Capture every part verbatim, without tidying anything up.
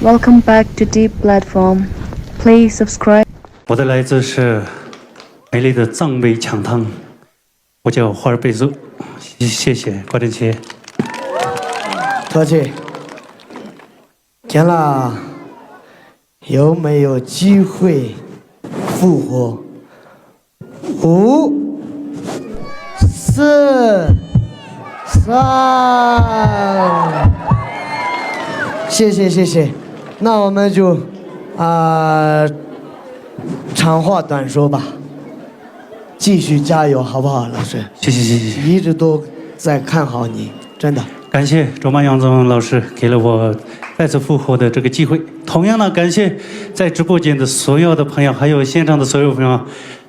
Welcome back to Deep Platform. Please subscribe. 我的来自是美丽的藏北抢汤，我叫花儿贝族，谢谢，挂点钱。 ཐུགས་རྗེ་ཆེ། 有没有机会复活？五、四、三。谢谢谢谢，那我们就啊、长话短说吧，继续加油，好不好，老师？谢谢谢谢谢谢。一直都在看好你，真的。感谢卓玛杨宗老师给了我再次复活的这个机会。同样呢，感谢在直播间的所有的朋友，还有现场的所有朋友。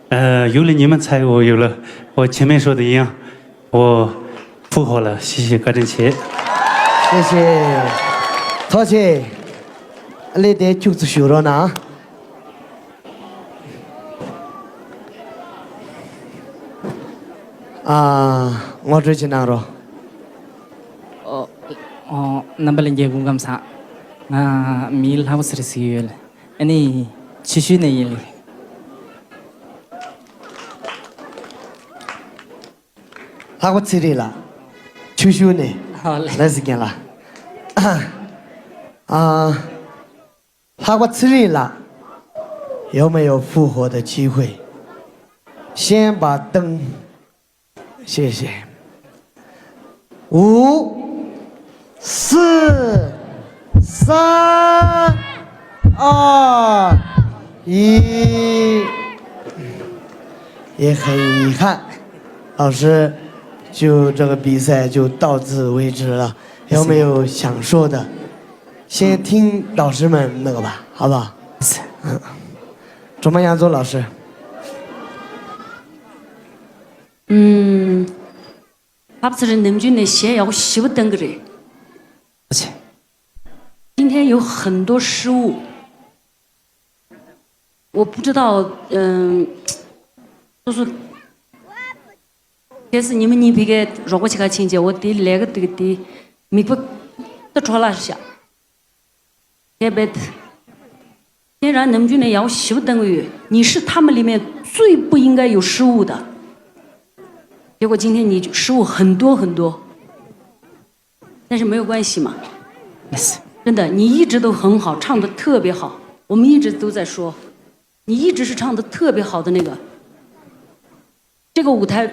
呃，有了你们才我有了我前面说的一样，我复活了。谢谢，感恩谢。 谢谢。 ཐུགས་རྗེ་ཆེ། ལས་དེ་ཁྱུག་ཙམ་ཞུ་རོགས་གནང་། ཨ། ངོ་སྤྲོད་ཅིག་གནང་རོགས། ཨོ། ཨོ། རྣམ་པ་ལྷན་རྒྱས་སྐུ་ཁམས་བཟང་། ང་མིང་ལྷག་པ་ཚེ་རིང་ཟེར་གྱི་ཡོད། ཨ་ནི་ཆུ་ཤུལ་ནས་ཡིན་ལེ། ལྷག་པ་ཚེ་རིང་ལགས། ཆུ་ཤུལ་ནས། ཨོ་ལེ། ལགས་སོ་རྒན་ལགས། ཨ། ལྷག་པ་ཚེ་རིང་ལགས། 有没有复活的机会？先把灯 谢谢。五、四、三、二、一。也很遗憾，老师，就这个比赛就到此为止了。有没有想说的？先听导师们那个吧，好不好？嗯，卓玛杨宗老师。 ཨུམ། ལྷག་པ་ཚེ་རིང་ནམ་རྒྱུན་ནས་གཞས་ཡག་པོ་ཞེ་པོ་བཏང་གི་རེད། 抱歉。 今天有很多失误，我不知道，嗯，就是这次你们你别给如果去看情节，我的那个这个的，没不，都出来一下。 ཁྱེད་རང་ནམ་རྒྱུན་ནས་ཡག་པོ་ཞེ་པོ་བཏང་གི་ཡོད། 你是他们里面最不应该有失误的，结果今天你失误很多很多，但是没有关系嘛。真的，你一直都很好，唱得特别好，我们一直都在说，你一直是唱得特别好的那个。 这个舞台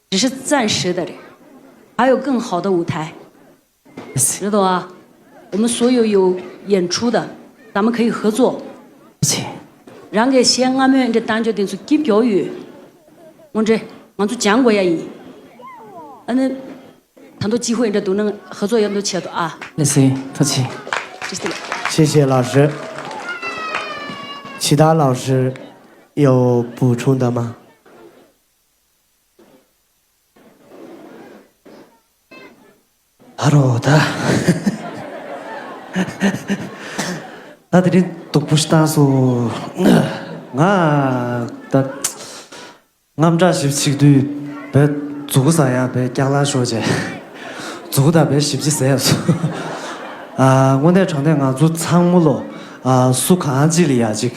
只是暂时的，还有更好的舞台，知道啊？我们所有有演出的，咱们可以合作。 谢谢。 རང་གི་གཞས་སྔ་མོའི་འདི་བཏང་ཆོག་དེ་ཚོ་སྐྱིད་པོ་ཡོད། འོ་འདྲ་ང་ཚོ་སྦྱང་དགོས་ཡ་ཡིན། ཨ་ནི། ད་དུང་机会འདྲ་འདུག་ན་合作ཡོང་འདུག་བྱེད་དོ་ཨ། 谢谢，客气。 谢谢。 谢谢老师。其他老师有补充的吗？ ཨ་རོ་ད། ད་དེ་རིང་སྡུག་པོ་ཞིག་བཏང་སོང་། ང་ད། རྔམ་དྲག་ཞིབ་ཆིག་དུས་བས་མཛུ་གུ་ཟ་ཡ་བས་སྐྱག་ལ་ཤོར་བྱས། མཛུ་གུ་ད་བས་ཞིབ་ཅི་ཟས་སོ། ཨ་དངོས་གནས་དྲང་གནས་ང་ཚོ་ཚང་མ་ལོ། ཨ་སུ་གང་ཅི་ལ་ཡ་ཅིག་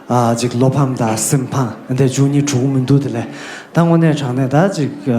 ཨ་ཅིག་བློ་ཕམ་དང་སེམས་ཕམ་འདི་བཅུ་གཉིས་གྲུབ་མི་འདུག་དེ་ལས་ད་དངོས་གནས་དྲང་གནས་ད་ཅིག་ཨ་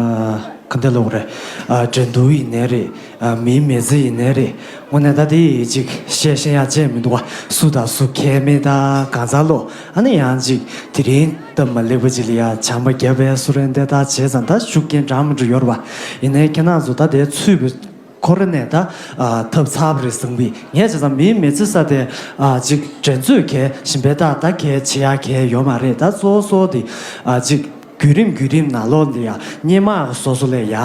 ག་འདྲ་ལབ་དགོས་རེད། ཨ་འགྲན་བསྡུར་ཡིན་ནའི་རེད། ཨ་མིའི་མི་ཚེ་ཡིན་ནའི་རེད། དངོས་གནས་ད་དེ་ཅིག་བཤད་ཤེས་ཡ་ཅན་མི་འདུག་བ། སུ་དང་སུ་ཁས་མེད་ད་གང་ཟག་ལོ། ཨ་ནི་ཡང་ཅིག་དེ་རིང་སྟབས་མ་ལེགས་པ་ཅིག་ལ་ཡ་བྱམས་པ་རྒྱབ་པའི་སུ་རེད་འདི་ད་བྱས་ཙང་ད་ཤུགས་རྐྱེན་འདྲ་མི་འདྲ་ཡོད་རེད་བ། ཡིན་ནའི་ཁྱེད་རང་ཚོ་ད་དེ་ཚུད་པའི་ཁོ་རེ་ནས་ད་ཨ་ཐབས་ཚགས་པ་རེད་བསམ་གི། ངས་བྱས་ཙང་མིའི་མི་ཚེ་ས་དེ་ཨ་ཅིག་འགྲན་རྩོད་གས་གཞན་པའི་ད་ད་གས་བྱེད་ཡ་གས་ཡོད་མ་རེད། ད་གཙོ་བོ་གཙོ་བོ་དེ་ཨ་ཅིག་བརྒྱུད་རིམ་བརྒྱུད་རིམ་ནང་ལོགས་འདི་ཡ་སྔོན་མ་སོ་སོ་ལས་ཡག་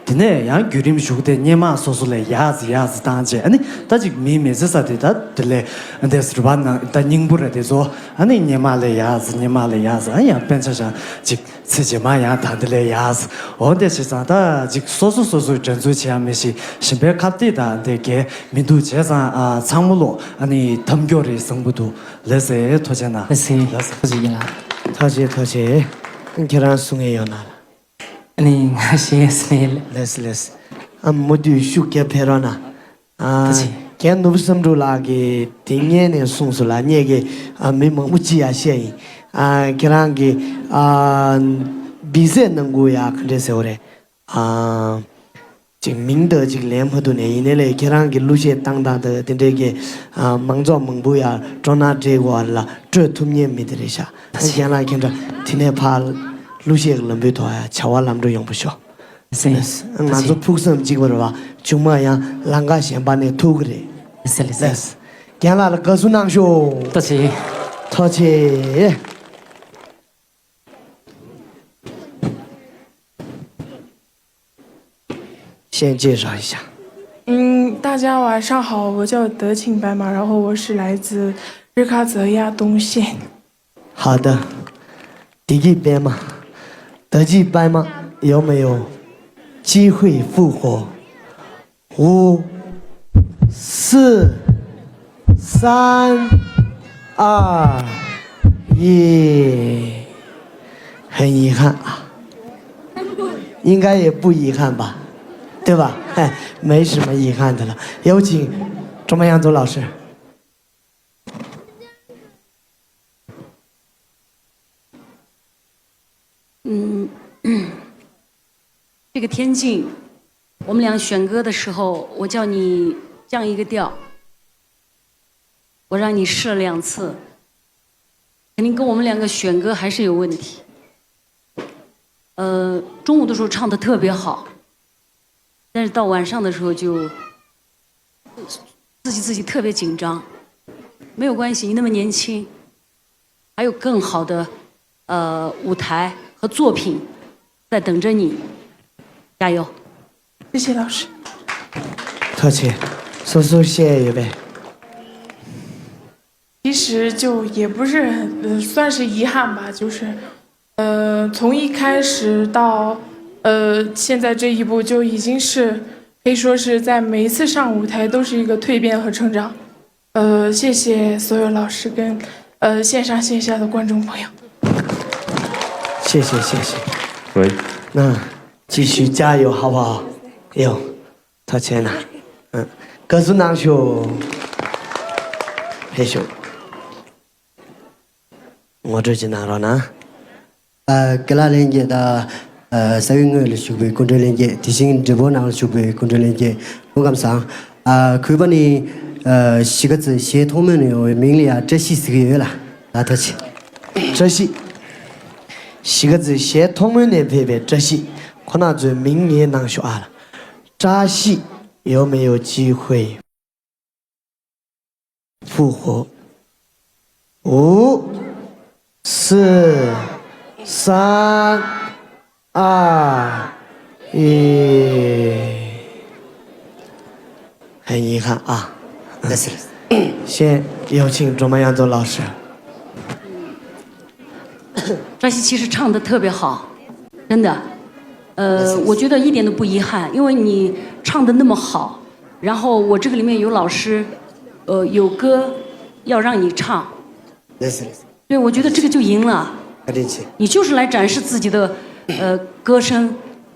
ཙི། དེ་ནས་ཡང་བརྒྱུད་རིམ་ཞུགས་ཏེ་སྔོན་མ་སོ་སོ་ལས་ཡག་ཙི་ཡག་ཙི་བཏང་རྗེས་ཨ་ནི་ད་ཅིག་མིའི་མི་ཚེ་ས་དེ་ད་དེ་ལས་འདས་རུ་བ་ནང་ད་སྙིང་པོ་རེད་དེ་ཚོ། ཨ་ནི་སྔོན་མ་ལས་ཡག་ཙི་སྔོན་མ་ལས་ཡག་ཙི་ཨ་ཡང་དཔེ་ཆ་བཞག་ཅིག་ཚེ་རྗེས་མ་ཡང་ད་འདི་ལས་ཡག་ཟེར། འོ་འདི་བྱས་ཙང་ད་ཅིག་སོ་སོ་སོ་སོའི་འགྲན་རྩོད་བྱེད་ཡ་མི་ཤེས། གཞན་པའི་ཁ་གཏད་དང་འདི་གས་མི་འདུག་བྱས་ཙང་ཨ་ཚང་མ་ལོ་ཨ་ནི་ཐབས་མགྱོགས་རེད་བཟང་པོ་འདུག་ལགས་སེ་ཐུགས་རྗེ་གནང་། ལགས་སེ་ལགས་སེ། ཐུགས་རྗེ་གནང་། ཐུགས་རྗེ་ཐུགས་རྗེ། ཁྱེད་རང་གསུང་ངེས་ཡོད་ན། ཨ་ནི་ང་ཞེས་སེ་ལ། ལགས་སེ་ལགས་སེ། ཨ་མུ་མཐུད་ཤུགས་རྒྱབ་ཕེབས་རོགས་གནང་། ཨ། ཐུགས་རྗེ། རྒན་ནོར་བུ་བསམ་འགྲུབ་ལགས་ཀྱིས་དེ་སྔོན་ནས་གསུངས་སོང་ལ། ངས་ཀྱི་ཨ་མི་མང་པོ་ཅིག་ཡར་བཤད་ཡིན། ཨ་ཁྱེད་རང་གི་ཨ་འབིགས་བྱེད་ནང་ཁུལ་ཡ་ག་འདྲས་ཟེར་བ་རེད། ཨ་ཅིག་མིང་དག་ཅིག་ལེན་མ་ཐུབ་ནས། ཡིན་ནའི་ལས་ཁྱེད་རང་གི་གླུ་གཞས་བཏང་སྟངས་དང་དེ་འདྲས་ཀྱི་ཨ་མང་ཚོགས་མང་པོ་ཡ་སྤྲོ་སྣང་སྤྲད་དགོས་པ་ལ་སྤྲོད་ཐུབ་མཁན་མི་དེ་རེད་ཤག་ད་རྒན་ལགས་ཁྱེད་རང་དེ་ནས་ཕར་གླུ་གཞས་ཀྱི་ལམ་བུའི་ཐོག་ཡ་བྱ་བ་ལམ་འགྲོ་ཡོང་བ་ཤོག་ལགས། ང་ཚོ་ཕུགས་བསམ་གཅིག་པ་རེད་བ། ཆུང་མ་ཡང་ལམ་ཁ་གཞན་པ་ནས་ཐུག་གི་རེད། ལགས་སེ་ལགས་སེ། ལགས། རྒན་ལགས་ལ་དགའ་བསུ་གནང་ཤོག་ཐུགས་རྗེ་ཆེ། ཐུགས་རྗེ་ཆེ།先介绍一下。嗯，大家晚上好，我叫德勤白马，然后我是来自日喀则亚东县。好的，德勤白马，德勤白马有没有机会复活？五、四、三、二、一。很遗憾啊，应该也不遗憾吧，对吧？哎，没什么遗憾的了。有请卓玛扬宗老师。 嗯，这个天境，我们俩选歌的时候，我叫你降一个调，我让你试了两次，肯定跟我们两个选歌还是有问题。呃，中午的时候唱的特别好，但是到晚上的时候就自己自己特别紧张。没有关系，你那么年轻，还有更好的呃舞台和作品在等着你，加油！谢谢老师。客气，叔叔谢谢预备。其实就也不是，呃，算是遗憾吧，就是，呃，从一开始到，呃，现在这一步就已经是可以说是在每一次上舞台都是一个蜕变和成长。呃，谢谢所有老师跟呃线上线下的观众朋友。谢谢谢谢。喂，那继续加油好不好？有，他钱呐，嗯，歌手难秀，黑熊，我这就拿着呢。 ཨ་དགེ་ལགས་ལྷན་རྒྱས་དང་། ཨ་ས་ཡུལ་དངོས་ལ་བཞུགས་པའི་སྐུ་མགྲོན་ལྷན་རྒྱས། དེ་བཞིན་འབྲི་བོ་ནང་ལ་བཞུགས་པའི་སྐུ་མགྲོན་ལྷན་རྒྱས། སྐུ་ཁམས་བཟང་། ཨ་གུས་པ་ནི་ཨ་གཞིས་ཀ་རྩེ་གཞས་ཐོག་མའི་ནས་ཡོང་བའི་མིང་ལ་ཡང་བཀྲ་ཤིས་ཟེར་གྱི་ཡོད་ལ། ད་ཐུགས་རྗེ་ཆེ། བཀྲ་ཤིས། གཞིས་ཀ་རྩེ་གཞས་ཐོག་མའི་ནས་ཕེབས་པའི་བཀྲ་ཤིས། ཁོ་ན་ཚོའི་མིང་ངེས་གནང་ཤོག་ཨ་ལ། བཀྲ་ཤིས། 有没有机会？ 复活。五、四、三、二、一。很遗憾啊。先有请卓玛扬宗老师。扎西其实唱的特别好，真的。呃，我觉得一点都不遗憾，因为你唱的那么好，然后我这个里面有老师，呃，有歌要让你唱。来是来是，对，我觉得这个就赢了。阿林奇，你就是来展示自己的呃歌声，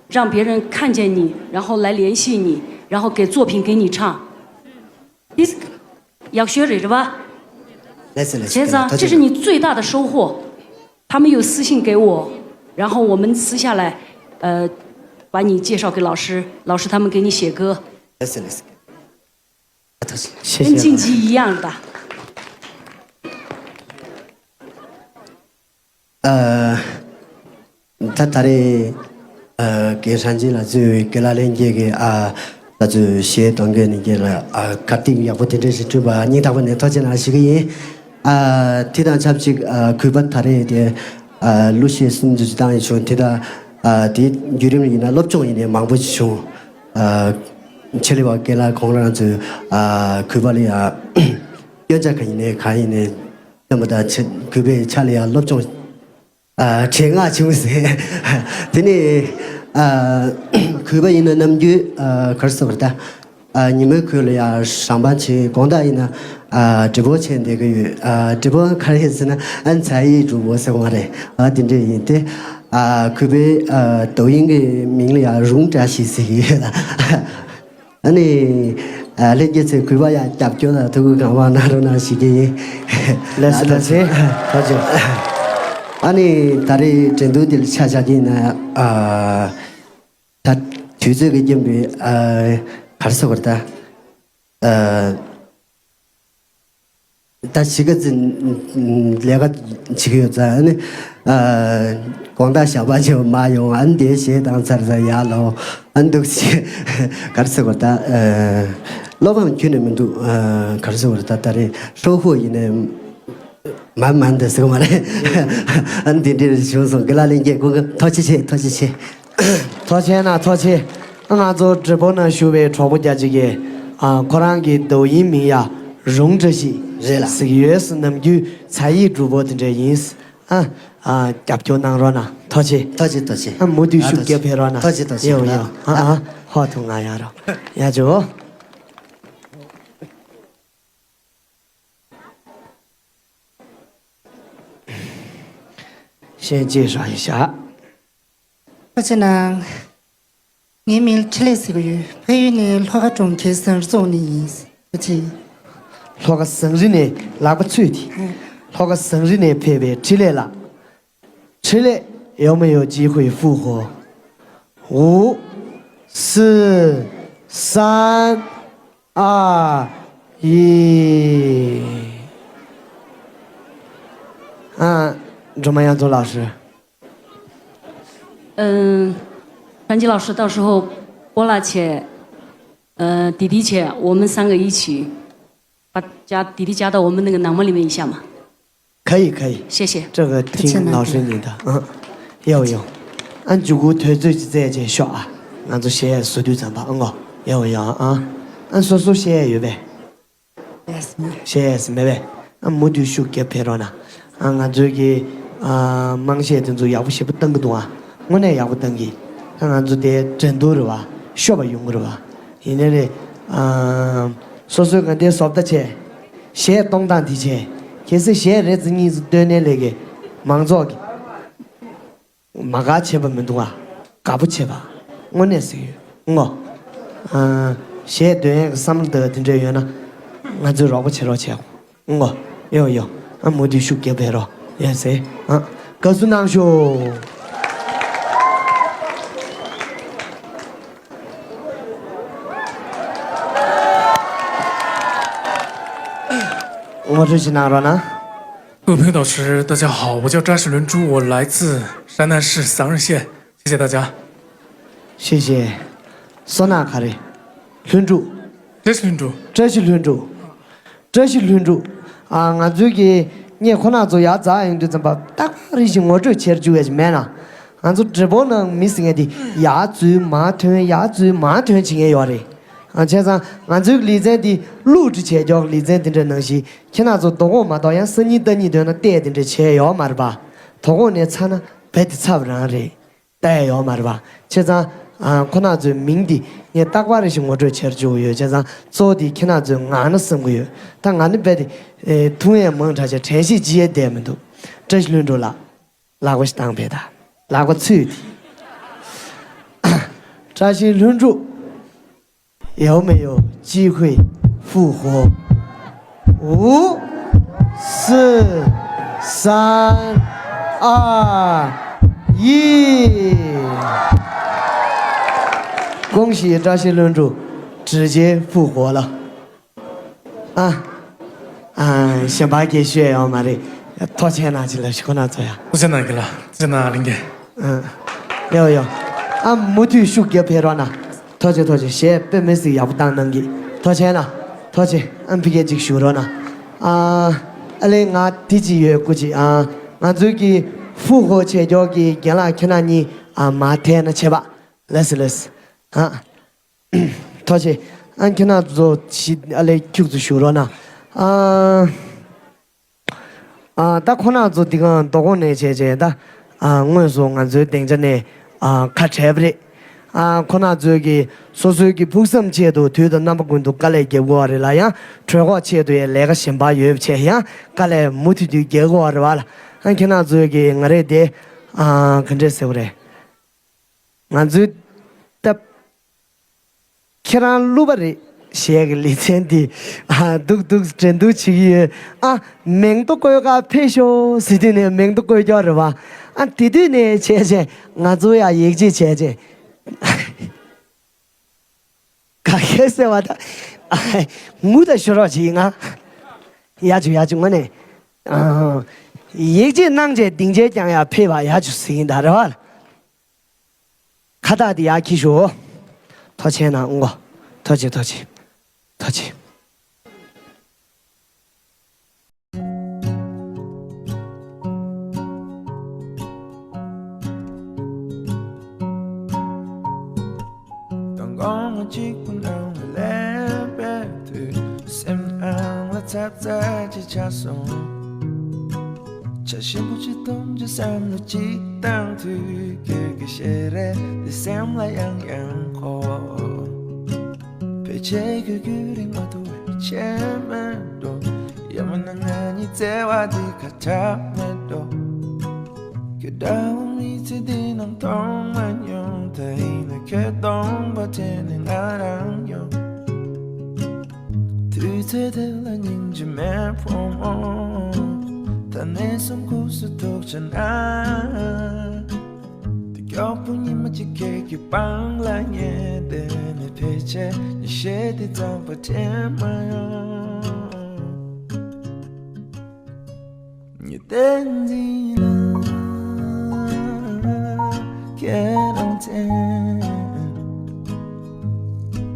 让别人看见你，然后来联系你，然后给作品给你唱。你要学着是吧？来是来是，学子啊，这是你最大的收获。他们有私信给我，然后我们私下来，呃，把你介绍给老师，老师他们给你写歌。来是来是，啊，他是。谢谢老师。跟晋级一样的。 ཨ་ད་ད་རེས་ཨ་རྒན་ཧྲན་ཅིན་ལགས་གཙོས་པའི་དགེ་ལགས་ལྷན་རྒྱས་ཀྱིས་ཨ་ད་ཚོས་གཞས་གཏོང་མཁན་ནས་རྒན་ལ་ཨ་གར་སྟེགས་ཡག་པོ་དེ་འདྲ་ཞིག་བསྐྲུན་པ་སྙིང་ཐག་པ་ནས་ཐུགས་རྗེ་གནང་ཞུ་གི་ཡིན། ཨ་དེ་དང་ཆབས་ཅིག་ཨ་གུས་པ་ད་རེས་དེ་ཨ་གླུ་གཞས་གསུམ་དུ་བཏང་ཡིན་བྱུང་། དེ་དང་ཨ་དེའི་བརྒྱུད་རིམ་ཡིན་ན་སློབ་སྦྱོང་ཡིན་ནའི་མང་པོ་ཞིག་བྱུང་། ཨ་ཆེད་ལས་པ་རྒན་ལགས་ཁོང་རང་ཚོས་ཨ་གུས་པ་ལ་ཡ་སྐྱོན་ཆ་ག་ཡིན་ནའི་ག་ཡིན་ནའི་བསྟན་པ་དང་ཆེད་གུས་པའི་ཕྱག་ལ་ཡ་སློབ་སྦྱོང་ཨ་བྱེད་མངགས་བྱུང་ཟེར། དེ་ནས་ཨ་གུས་པ་ཡིན་ན་ནམ་རྒྱུན་ཨ་ག་རེ་ཟེར་བ་རེད་ད། ཨ་ཉི་མའི་ཁུལ་ལ་ཡ་རང་དབང་བྱེད། དགོང་དག་ཡིན་ན་ཨ་直播བྱས་བསྡད་ཀྱི་ཡོད། ཨ་直播་ག་རེ་ཟེར་ན་ཨན་ཚ་ཡི་直播་ཟེར་བ་རེད། ཨ་དེ་འདྲས་ཡིན་ཏེ། ཨ་གུས་པའི་ཨ་抖音་གི་མིང་ལ་ཡ་རུང་བཀྲ་ཤིས་ཟེར་གྱི་ཡོད་ལ། ཨ་ནི་ ཨ། ལྷན་རྒྱས་ཚོས་གུས་པ་ཡང་རྒྱབ་སྐྱོར་དང་ཐུགས་ཁུར་གང་མང་གནང་རོགས་གནང་ཞུ་གི་ཡིན། ལགས་སོ་ལགས་སོ། ཐུགས་རྗེ་ཆེ། ཨ་ནི་ད་རེས་འགྲན་བསྡུར་འདི་ལ་ཆ་བཞག་གི་ཡིན་ན། ཨ། ད་དུས་ཚོད་ཀྱི་རྐྱེན་པས། ཨ། ག་རེ་ཟེར་དགོས་རེད་ད། ཨ། ད་གཞིས་ཀ་རྩེ་ལས་ཀ་བྱེད་ཀྱི་ཡོད་ཙང་ནི། ཨ། དགོང་དག་ཞག་པ་བྱེད་པ་མ་ཡོང་། ཨ་ནི་དེ་གཞས་བཏང་ཚར་ཙང་ཡར་ལོག་ཨ་ནི་འདུག་སེ་ག་རེ་ཟེར་དགོས་ད། ཨ། བློ་ཕམ་ཁྱོན་ནས་མི་འདུག་ཨ། ག་རེ་ཟེར་དགོས་རེད་ད། ད་རེས་ཧྲོ་ཧོ་ཡིན་ནའི་མ་མ་འདི་ཟེར་གི་མ་རེད། ཨ་ནི་དེ་འདྲས་བྱུང་སོང་། དགེ་ལགས་ལྷན་རྒྱས་སྐུ་ཁམས། ཐུགས་རྗེ་ཆེ། ཐུགས་རྗེ་ཆེ། ཐུགས་རྗེ་ཆེ་གནང་། ཐུགས་རྗེ་ཆེ། ང་ཚོ་འགྲུལ་པ་ནང་བཞུགས་པའི་གྲོགས་པོ་རྒྱ་ཆེ་གིས། ཨ། ཁོ་རང་གི་ཟླ་བའི་མིང་ཡ་རུང་བཀྲ་ཤིས་རེད་ལ། ཟེར་གྱི་ཡོད་ཟེར། ནམ་རྒྱུན་ཚ་ཡིག་འབྲུག་པོ་དེ་འདྲ་ཡིན། ཨ། ཨ། རྒྱབ་སྐྱོར་གནང་རོགས་གནང་། ཐུགས་རྗེ་ཆེ། ཐུགས་རྗེ་ཆེ། ཐུགས་རྗེ་ཆེ། ཨ། མུ་མཐུད་ཨ། ཤུགས་ཐུགས་རྒྱབ་རྗེ་ཆེ། ཕེབས་རོགས་གནང་། ཐུགས་རྗེ་ཆེ། ཐུགས་རྗེ་ཆེ། ཡོ་ཡོ། ཨ། ཨ། ཨ། ཨ། ཧོ་ཐུག་ང་ཡ་རོགས་ཡ་ཇོ། གཞས་གཅིག་རག་ཡིན་ཤག་ཐུགས་རྗེ་ཆེ་གནང་། ངའི་མིང་ལ་འཕྲིན་ལས་ཟེར་གྱི་ཡོད། ཕ་ཡུལ་ནི་ལྷོ་ཁ་གྲོང་ཁྱེར་ཟངས་རི་རྫོང་ནས་ཡིན། ཐུགས་རྗེ་ཆེ། ལྷོ་ཁ་ཟངས་རི་ནས། ལག་པ་ཚུད་དེ། ཨ། ལྷོ་ཁ་ཟངས་རི་ནས་ཕེབས་པའི་འཕྲིན་ལས་ལགས། འཕྲིན་ལས་有没有机会复活？五、四、三、二、一。啊，怎么样，周老师？嗯，张吉老师，到时候波拉姐，呃，弟弟姐，我们三个一起把加弟弟加到我们那个栏目里面一下嘛。 可以，可以。谢谢。这个听老师你的。嗯，有，有。ཨ། མཇུག་གུ་དུས་ཚོད་ཅིག་བཙལ་བྱས་ཤོག་ཨ། ང་ཚོ་གཞས་བཟོ་དུས་ཙམ་པ། ཨ། ངོ་། ཡོ་ཡོ། ཨ། ཨ། སོ་སོ་གཞས་ཡོད་པས། གཞས་མེད་པས། ཨ། མུ་མཐུད་ཤུགས་རྒྱབ་ཕེབས་རོགས་གནང་། ཨ། ང་ཚོའི་གི། ཨ། དམངས་གཞས་དེ་ཚོ་ཡག་པོ་ཞེ་པོ་བཏང་གི་འདུག་ཨ། དངོས་གནས་ཡག་པོ་བཏང་གི། ད་ང་ཚོ་དེ་འགྲན་བསྡུར་རེད་བ། ཤོབ་པ་ཡོང་གི་རེད་བ། ཡིན་ནའི་རེད། ཨ། སོ་སོའི་ག་འདྲའི་བཟོ་ལྟ་བྱས། གཞས་གཏོང་སྟངས་དེ་བྱས། གལ་སྲིད་གཞས་རེ་ཙམ་གཉིས་ཙམ་བཏོན་ནའི་ལས་ཀའི་མང་ཚོགས་ཀྱི་མ་དགའ་བྱེད་པ་མི་འདུག་ཨ། དགའ་པོ་བྱེད་པ། དངོས་གནས་ཟེར་གྱི་ཡོད། ངོ་། ཨ། གཞས་འདོན་ཡས་ཀྱི་བསམ་བློ་འདི་དེ་འདྲ་ཡོད་ན། ང་ཚོས་རོགས་པ་བྱེད་རོགས་བྱས། ངོ་། ཡོ་ཡོ། ཨ། མུ་མཐུད་ཤུགས་རྒྱབ་ཕེབས་རོགས་ཡོད་ཟེར། ཨ། དགའ་བསུ་གནང་ཤོག་ངོ་སྤྲོད་ཅིག་གནང་རོགས་གནང་། 各位朋友、导师，大家好，我叫扎什伦珠，我来自山南市桑树县，谢谢大家。 谢谢། བསོད་ནམས་ག་རེ། ལྷུན་གྲུབ། 这是 ལྷུན་གྲུབ། 这是 ལྷུན་གྲུབ། 这是 ལྷུན་གྲུབ། ཨ། ང་ཚོའི་གི་ངས་ཁོ་རང་ཚོ་ཡར་འཛེགས་ཡོང་དུས་ཙམ་པ་རྟག་པར་རེ་བཞིན་ངོ་སྤྲོད་བྱེད་བཅུག་ཡ་ཅིག་མེད་ན། ང་ཚོ་འབྲས་སྤུངས་ནང་མི་ཟེར་མཁན་དེ་ཡར་འཛུལ་མར་ཐོན་ཡར་འཛུལ་མར་ཐོན་བྱེད་མཁན་ཡོད་རེད། ཨ། བྱས་ཙང་ང་ཚོའི་ལེ་ཚན་འདི་བསླུ་བྲིད་བྱས་ཀྱོག་ལེ་ཚན་འདི་འདྲ་ནང་བཞིན་ཁྱེད་རང་ཚོ་རྡོ་སྒོང་མ་གཏོགས་ཡང་སང་ཉིན་གནངས་ཉིན་འདོན་ན་བལྟས་འདི་འདྲ་བྱས་ཡོད་མ་རེད་པ། རྡོ་སྒོང་ནས་ཚར་ན་རྦད་དེ་ཚར་བ་རང་རེད། ལྟ་ཡ་ཡོད་མ་རེད་པ། བྱས་ཙང་། ཨ། ཁོ་རང་ཚོའི་མིང་འདི་ངས་རྟག་པར་རེ་བཞིན་ངོ་སྤྲོད་བྱེད་བཅུག་ཡོད། བྱས་ཙང་གཙོ་བོ་འདི་ཁྱེད་རང་ཚོས་ངག་ན་བསམ་གྱི་ཡོད། ད་ང་ནི་རྦད་དེ། ཨེ། ཐུང་ཡས་མང་དྲགས་བྱས་དྲན་ཤེས་བགྱིས་ཡས་བསྡད་མི་འདུག་བཀྲ་ཤིས་ལྷུན་གྲུབ་ལགས། ལག་པ་ཞིག་བཏང་བས་ད། ལག་པ་ཚུད་དེ། 扎西伦珠 有没有机会复活？五、四、三、二、一。恭喜扎西伦珠直接复活了。 ཨ། ཨ། གཞན་པ་གིས་ཤོད་ཡོད་མ་རེད། ཐུགས་རྗེ་གནང་། ཅི་ལ་ཞིག་ཁོ་ན་ཚོ་ཡ། ཐུགས་རྗེ་གནང་གི་ལ། ཐུགས་རྗེ་གནང་ལིང་གེ། ཨ། ཡོ་ཡོ། ཨ། མུ་མཐུད་ཤུགས་རྒྱབ་ཕེབས་རོགས་གནང་། ཐུགས་རྗེ་ཐུགས་རྗེ། གཞས་དཔེ་མི་སྲིད་ཡག་པོ་བཏང་གནང་གི། ཐུགས་རྗེ་གནང་། ཐུགས་རྗེ། ཨ། ཕ་གི་ཅིག་ཞུ་རོགས་གནང་། ཨ། ཨ་ལེ་ང་དེ་ཅི་ཡོད་སྐུ་ཅིག་ཨ། ང་ཚོའི་གི་ཧྥུ་ཧོ་ཆེ་མགྱོགས་ཀྱི་རྒན་ལགས་ཁྱེད་རྣམ་གཉིས། ཨ། མ་ཐད་ན་ཆེ་བ། ལགས་སོ་ལགས་སོ། ཨ། ཐུགས་རྗེ། ཨ། ཁྱེད་རྣམ་ཚོ་ཞི་ཨ་ལེ་ཁྱུག་ཙམ་བཞུགས་རོགས་གནང་། ཨ། ཨ། ད་ཁོ་རྣམ་ཚོ་འདི་ག་རྡོ་སྒོང་ནས་བྱས་བྱས་ད། ཨ། དངོས་སུ་ང་ཚོའི་སྡིངས་ཆ་ནས། ཨ། ཁ་བྲལ་བ་རེད། ཨ། ཁོ་རྣམ་ཚོས་ཀྱི་སོ་སོའི་གི་ཕུགས་བསམ་ཆེད་དུ་དུས་དང་རྣམ་པ་ཀུན་ཏུ་དཀའ་ལས་རྒྱབ་དགོས་པ་རེད་ལ། ཡང་གྲོད་ཁོག་ཆེད་དུ་ཡང་ལས་ཀ་གཞན་པ་ཡོད་པ་བྱས་ཡང་དཀའ་ལས་མུ་མཐུད་དུ་རྒྱག་དགོས་པ་རེད་བ་ལ། ཨ། ཁྱེད་རྣམ་ཚོས་ཀྱི་ང་རེད་དེ། ཨ། ག་འདྲས་ཟེར་བ་རེད། ང་ཚོའི་སྟབས། ཁྱེད་རང་གླུ་པ་རེད། གཞས་ཀྱི་ལེ་ཚན་འདི། ཨ། འདུག་འདུག་འགྲན་བསྡུར་བྱེད་ཀྱི་ཡོད། ཨ། མིང་ཐོ་བཀོད་ག་ཕེབས་ཤོག་ཟེར་དུས་ནས་མིང་ཐོ་བཀོད་རྒྱུ་རེད་བ། ཨ། དེ་དུས་ནས་བྱས་བྱས་ང་ཚོ་ཡང་ཡིག་ཆ་བྱས་བྱས། ག་གེ་ཟེར་བ་ད། ཨ། ངུ་ད་ཤོར་རོགས་བྱེད་ང་། ཡ་ཅུ་ཡ་ཅུ་ངོ་ནས། ཨ། ཡིག་ཆ་གནང་བྱས་སྡིངས་ཆའི་རྐྱང་ཡ་ཕེབས་པ་ཡ་ཅུ་ཟེར་གྱིན་ད་རེད་བ། ཁ་བཏགས་དེ་ཡར་འཁྱེར་ཤོག་ཐོ་ཆེན་ནང་ཨུང་གོ། ཐོ་ཆེ་ཐོ་ཆེ། ཐོ་ཆེ། དང་དགོང་མོ་གཅིག་པུ་ནང་ལ་སླེབས་པའི་དུས། སེམས་ནང་ལ་ཚབ་ཚབ་ཅིག་ཆགས་སོང་། ཆ་ཞིམ་པོ་ཅིག་འཐུང་རྒྱུ་བསམ་བློ་ཅིག་བཏང་དུས། ཁྱོད་ཀྱི་ཞལ་རས་འདི་སེམས་ལ་ཡང་ཡང་འཁོར། ཕལ་ཆེར་ཁྱོད་རྒྱུན་རིང་མ་ཐུབ་པའི་ཆད་མེད་འགྲོ། ཡང་མིན་ན་ང་གཉིས་བརྩེ་བ་འདི་ཁ་གྲག་མེད་འགྲོ། ཁྱོད་འདྲ་བོ་མི་ཚེ་འདི་ནང་མཐོང་མ་མྱོང་། ད་ཡིན་ན་ཁྱོད་སྟོང་པ་དྲན་ནས་ང་རང་ཡོང་། དུས་ཚོད་དེ་ལ་སྙིང་རྗེ་མེད་ཕོ་མོ། ད་ནས་བཟུང་ཁུག་སུ་ཐུག་ཆ་ན། དེ་མགྱོགས་པོ་ཉི་མ་གཅིག་ཁྱེད་ཀྱི་པང་ལ་ཉལ་བསྡད་ནས། ཕལ་ཆེར་ཉི་ཤེལ་དེ་ཙམ་པ་དྲན་མ་ཡོང་། ཉི་ཟླའི་མདུན་ལ་ཁྱེད་རང་དྲན།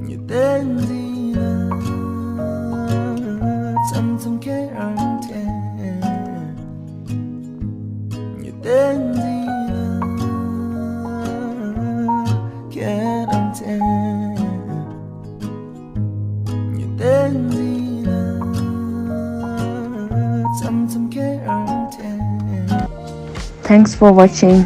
ཉི་ཟླའི་མདུན་ལ་མཚམས་མཚམས་ཁྱེད་རང་དྲན། ཉི་ཟླའི་མདུན་ལ་ཁྱེད་རང་དྲན། ཉི་ཟླའི་མདུན་ལ་མཚམས་མཚམས་ཁྱེད་རང་དྲན། Thanks for watching.